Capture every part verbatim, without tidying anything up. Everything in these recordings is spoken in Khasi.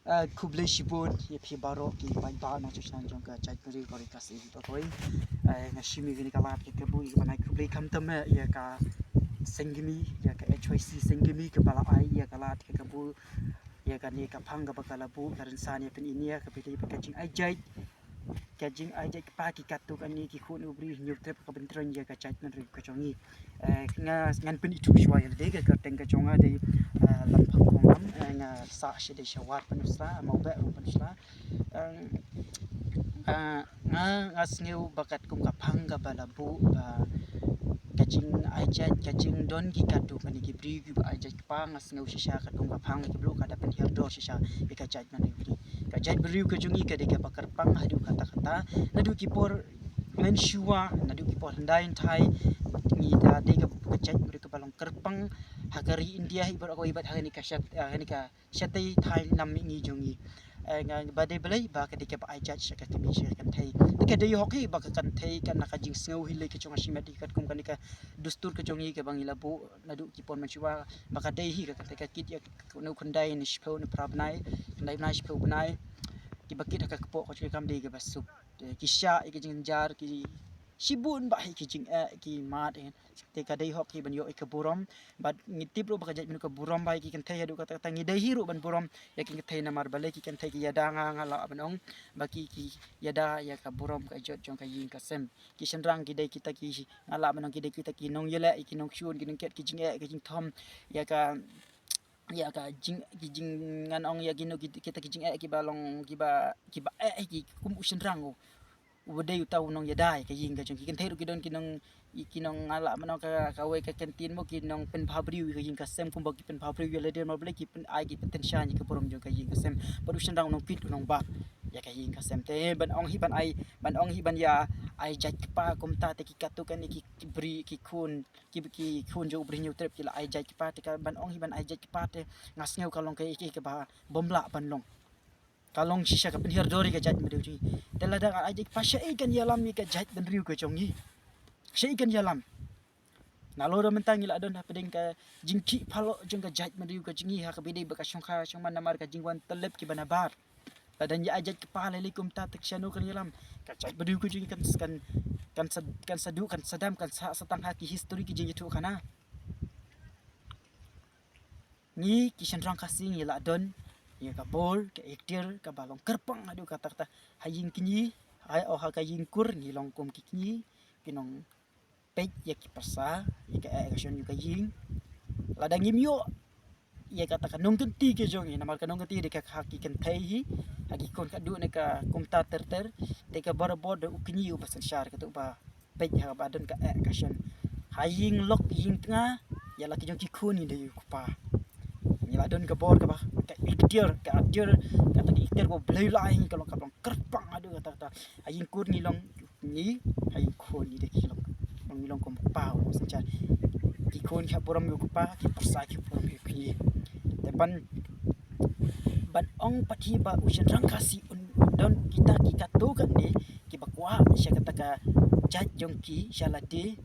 Ah, khublei shibun ïa phi baroh ki paidbah nongshong shnong jong ka jaitbynriew ka Ri Khasi baroh. Ah, nga shim ïa kane ka lad ka kabu ïa ka ban ai khublei khamtam ïa ka Sengimi, ïa ka H Y C Sengimi kaba la ai ïa ka lad ka kabu ïa kane ka phang kaba ka la buh ka rynsan ïa phin ïa kaba dei ba ka jingai jait, ka jingai jait kpa ki katto katne ki khun u briew Hynñiewtrep ka ban trei ïa ka jaitbynriew ka jong ngi. Eh, nga ngan pynithuh shuwa ïa lade, ka kyrteng ka jong nga dei, eh, Lamphang Kongam, eh, nga sah sha dei sha Ward Pynursla, Mawbeh Rong Pynursla. Eh, eh, nga nga sngew ba katkum ka phang kaba la buh ba ka jingai jait, ka jingdon ki katto katne ki briew kiba ai jait kpa, nga sngew shisha katkum ka phang kaba la buh ka da pynhiar dor shisha ïa ka jaitbynriew. Ka jaitbynriew ka jong ngi ka dei kaba kyrpang haduh katta katta. Naduh ki por mynshuwa, naduh ki por hyndai hynthai, ngi da dei ka, ka jaitbynriew kaba long kyrpang ha ka ri India hi baroh kawei bad ha kane ka shat, ha kane ka shatei thaiñ nam mihngi jong ngi. Eh, nga ba dei Blei ba ka dei kaba ai jait sha ka kmie sha ka kynthei. Te ka dei hok hi ba ka kynthei ka na ka jingsngew hi lei ka jong ka shimet hi katkum kane ka dustur ka jong ngi kaba ngi la buh naduh ki por mynshuwa, ba ka dei hi ka kynthei ka kit ïa kano khyndai ne shiphew ne phra bnai, khyndai bnai shiphew bnai, kiba kit ha ka kpoh ka jong ki kam dei kaba suk. Te ki shah ïa ki jingjynjar, ki shibun bah ïa ki jingeh ki mad. Te ka dei hok hi ban ïoh ïa ka burom. Bad ngi tip ruh ba ka jaitbynriew ka burom bah ïa ki kynthei haduh katta katta, ngi dei hi ruh ban burom ïa ki kynthei namar balei ki kynthei ki ïada, nga nga lah ban ong ba ki ki ïada ïa ka burom ka jot jong ka ïing ka sem. Ki shynrang ki dei kita ki, nga lah ban ong ki dei kita ki nongïaleh ïa ki nongshun, ki nongkit ki jingeh, ki jingthom ïa ka, ïa ka jing, ki jing, ngan ong ïa kino ki, kita ki jingeh kiba long, kiba, kiba eh ïa ki kum u shynrang u, uba dei uta u nongïada ïa ka ïing ka jong ki. Kynthei ruh ki don ki nong, ki nong, nga lah ban ong ka, kawei ka ktien mo, ki nongpynbha briew ïa ka ïing ka sem, kumba ki pynbha briew ïa lade namar balei, ki pyn, ai ki pyntynsha ïa ka burom jong ka ïing ka sem. Bad u shynrang u nongkit u nongbah ïa ka ïing ka sem. Te ban ong hi ban ai, ban ong hi ban ïa ai jait kpa kumta te ki katto katne ki, ki briew, ki khun, ki, ki khun jong u briew Hynñiewtrep ki la ai jait kpa, te ka ban ong hi ban ai jait kpa te nga sngew ka long kaei kaei kaba bym lah ban long. Ka long shisha ka pynhiar dor ïa ka jaitbynriew jong ngi. Te lada ka ai jait kpa shaei kan ïalam ïa ka jaitbynriew ka jong ngi? Shaei kan ïalam? Nalor mynta ngi la don hapdeng ka jingkhih phalok jong ka jaitbynriew ka jong ngi ha kaba dei ba ka shongkha shongman namar ka jingwan tyllep kiba nabar. Lada ngi ai jait kpa lei lei kumta te shano kan ïalam? Ka jaitbynriew ka jong ngi kan, kan, kan sa, kan sa duh, kan sa dam, kan sa, sa tang ha ki history ki jingïathuhkhana. Ngi ki shynrang Khasi ngi la don ïa ka bor, ka ikhtiar kaba long kyrpang haduh katta katta. Ha ïing kñi, ha, oh, ha ka ïing kur ngi long kum ki kñi, ki nongpeit ïa ki pyrsa, ïa ka eh ka shon jong ka ïing. Lada ngim ïoh ïa kata ka nongkynti ka jong ngi, namar ka nongkynti dei ka ha ki kynthei hi, ha ki khun khadduh ne ka kumta ter ter, te ka barabor da u kñi uba synshar, kato uba peit ha kaba don ka eh ka shon. Ha ïing lok ïing tnga, ïa la ki jong ki khun ngi dei u kpa. Ngi la don ka bor kaba, ka ikhtiar, ka ikhtiar, kata ka ikhtiar ba U Blei u la ai ngi ka long, ka long kyrpang haduh katta katta. Ha ïing kur ngi long kñi, ha ïing khun ngi dei ki long, ngi long kum u kpa u synshar. Ki khun ki hap burom ïa u kpa, ki pyrsa ki hap burom ïa u kñi. Te ban, ban ong pat hi ba u shynrang Khasi un don kita ki katto katne kiba kwah sha kata ka jait jong ki sha lade.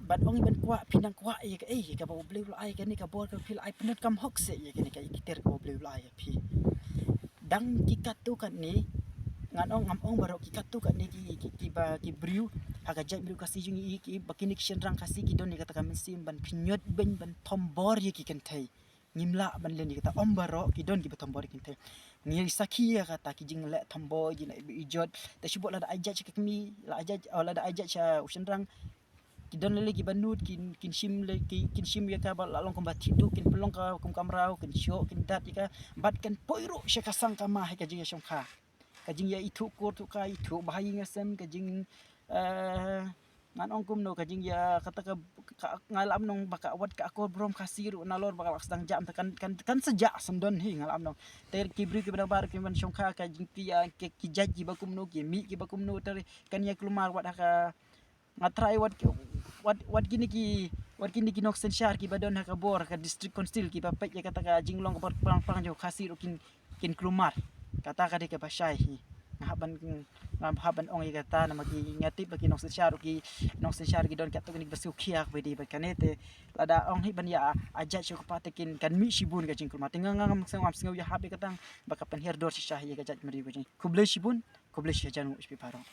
Ban ong hi ban kwah, phi nang kwah ïa kaei, ïa kaba U Blei u la ai kane ka bor, ka phi la ai pyndonkam hok seh ïa kane ka ikhtiar kaba U Blei u la ai ïa phi. Dang ki katto katne, ngan ong, ngam ong baroh, ki katto katne ki, ki, kiba, ki briew ha ka jaitbynriew Khasi jong ngi, kiba kine ki shynrang Khasi ki don ïa kata ka mynsiem ban pynïoh beiñ, ban thombor ïa ki kynthei. Ngim lah ban len ïa kata, ym baroh, ki don kiba thombor ïa ki kynthei. Ngi sakhi ïa kata, ki jingleh thombor, jingleh ijot. Te shu bok lada ai jait sha ka kmie, lada ai jait, oh, lada ai jait sha u shynrang, ki don lei lei kiba nud, kin, kin shim lei, ki, kin shim ïa ka ba la long kumba thied duh, kin pynlong ka kum ka mraw, kin shoh, kin dat ïa ka, bad kan poi ruh sha ka sang ka ma ha ka jingïashongkha. Ka jingïaithuh kur thuh kai, ithuh bha ïing ïa sem, ka jing, eh, ngan ong kumno, ka jingïa, kata ka, ka, nga lah ban ong ba ka, wat ka akor burom Khasi ruh nalor ba ka la sdang jam, te kan, kan, kan sa jah syndon hi, nga lah ban ong. Te ki briew kiba dang bar ki ban shongkha ka jingpynïa, ki, ki jait kiba kumno, ki mih kiba kumno, te kan ïa kulmar wat ha ka, nga trai wat, wat, wat kine ki, wat kine ki nongsynshar kiba don ha ka bor, ha ka district council, kiba peit ïa kata ka jinglong ka bor pang pang jong Khasi ruh kin, kin kulmar. Kata ka dei kaba shai hi. hap ban, ngam hap ban ong ïa kata namar ki nga tip ba ki nongsynshar, ki nongsynshar ki don katto katne ba sngewkhia ba dei ba kane te lada ong hi ban ïa a judge ïa ka pat te kin kan mih shibun ka jingkulmar. Te nga ngam sngew, ngam sngew ïahap ïa kata ba ka pynhiar dor shisha ïa ka judge mari ka jing. Khublei shibun, khublei shihajar nguh sha phi baroh.